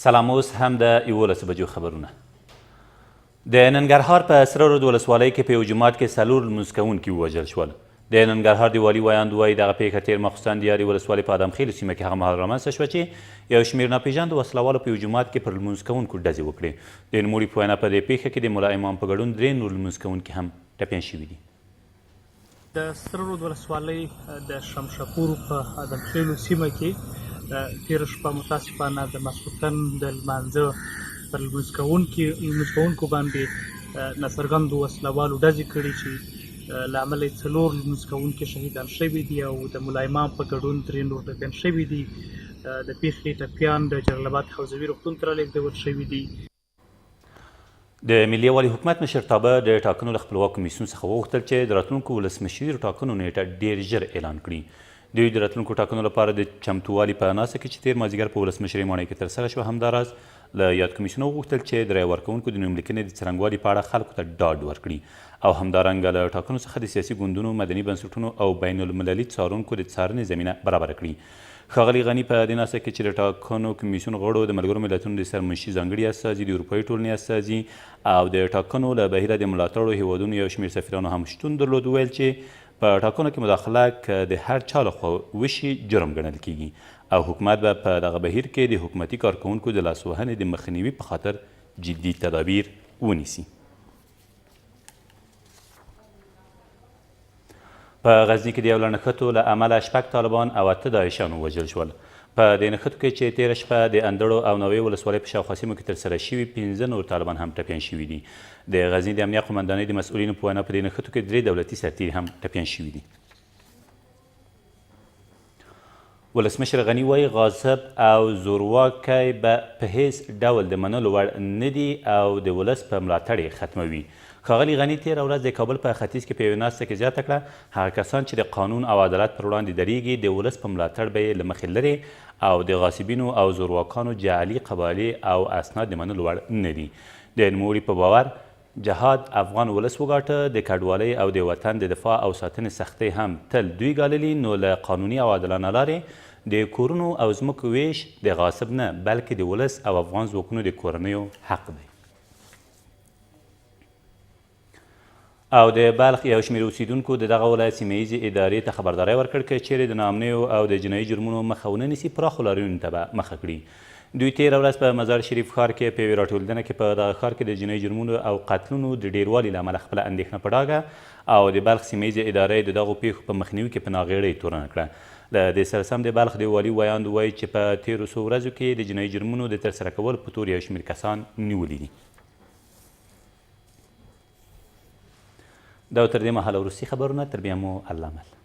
سلام، اوس هم د 11 بجو خبرونه. د ننګرهار په سره رود ولسوالۍ کې په یو جومات کې څلور لمونځ کوونکي ووژل شول. د ننګرهار د والي ویاند وایي، دغه پېښه تېر ماخوستن د یادې ولسوالۍ په ادمخېلو سیمه کې هغه مهال رامنځته شوه چې یو شمېر ناپېژاندو وسلهوالو په یو جومات کې پر لمونځ کوونکو ډزې وکړې. د نوموړي په وینا، په دې پېښه کې د ملا امام په ګډون درې نور لمونځ کوونکي هم ټپیان شوي دي. د سره رود ولسوالۍ د شمشپور په ادمخېلو سیمه کې تېره شپه متاسفانه د ماسخوتن د لمانځه پر لمونځ کوونکو باندې ناڅرګندو وسله والو ډزې کړي چې له امله یې څلور لمونځ کوونکي شهیدان شوي دي او د ملا امام په ګډون درې نور ټپیان شوي دي. د پېښې ټپیان د جلال اباد حوزوي روغتون ته رالېږدول شوي دي. د ملي یووالي حکومت مشرتابه د ټاکنو له خپلواک کمیسیون څخه وغوښتل چې د راتلونکو ولسمشریزو ټاکنو نیټه ډیر ژر اعلان کړي. دوی د راتلونکو ټاکنو لپاره د چمتووالي په ناسته کې چې تیر مازیګر په ولسمشرۍ ماڼۍ کې ترسره شوه، همداراز له یاد کمیسیون وغوښتل چې د رایه ورکوونکو د نوملیکنې د څرنګوالي په اړه خلکو ته ډاډ ورکړي او همدارنګه له ټاکنو څخه د سیاسي ګوندونو، مدني بنسټونو او بین المللي څارونکو د څارنې زمینه برابره کړي. ښاغلي غني په دې ناسته کې چې د ټاکنو کمیسیون غړو، د ملګرو ملتونو د سرمنشي ځانګړي استازي، د اروپايي ټولنې استازي او د ټاکنو له بهیره د ملاتړو هېوادونو یو شمېر سفیرانو هم شتون درلود، وویل چې په ټاکنو کې مداخله که د هر چا له خوا وشي جرم ګڼل کېږي او حکومت به په دغه بهیر کې د حکومتي کارکوونکو د لاسوهنې د مخنیوي په خاطر جدي تدابیر ونیسي. په غزني کې د یو لړ نښتو له امله شپږ طالبان او اته داعشیان ووژل شول. په دې نښتو کې چې تېره شپه د اندړو او ناوې ولسوالۍ په شاوخوا سیمو کې ترسره شوي، پنځه نور طالبان هم ټپیان شوي دي. د غزني د امنیه قومندانۍ د مسؤلینو په وینا، په دې نښتو کې درې دولتي سرتېري هم ټپیان شوي دي. ولسمشر غني وايي، غاصب او زورواکی به په هېڅ ډول د منلو وړ نه دي او د ولس په ملاتړ یې ختموي. ښاغلي غني تېره ورځ د کابل په ختیځ کې په یوې ناسته کې زیاته کړه، هغه کسان چې د قانون او عدالت پر وړاندې درېږي، د ولس په ملاتړ به یې له مخې لرې او د غاصبینو او زورواکانو جعلي قبالې او اسناد د منلو وړ نه دي. د نوموړي په باور، جهاد افغان ولس وګاټه، د کډوالۍ او د وطن د دفاع او ساتنې سختۍ هم تل دوی ګاللي، نو له قانوني او عادلانه لارې د کورونو او ځمکو وېش د غاصب نه، بلکې د ولس او افغان ځواکونو د کورنیو حق دی. او د بلخ یو شمېر اوسېدونکو د دغه ولایت سیمه ییزې ادارې ته خبرداری ورکړ، که چېرې د ناامنیو او د جنایي جرمونو مخه ونه نیسي، پراخو لاریونو ته به مخه کړي. دوی تېره ورځ په مزار شریف ښار کې په یوې راټولېدنه کې په دغه ښار کې د جنایي جرمونو او قتلونو د ډېروالي له امله خپله اندېښنه په ډاګه او د بلخ سیمه ییزه اداره یې د دغو پېښو په مخنیوي کې په ناغېړۍ تورنه کړه. له دې سره سم د بلخ د والي ویاند وایي چې په تېرو څو ورځو کې یې د جنایي جرمونو د ترسره کولو په تور یو شمېر کسان نیولي دي. دا تر دې مهاله وروستي خبرونه، تر بیا مو الله مل.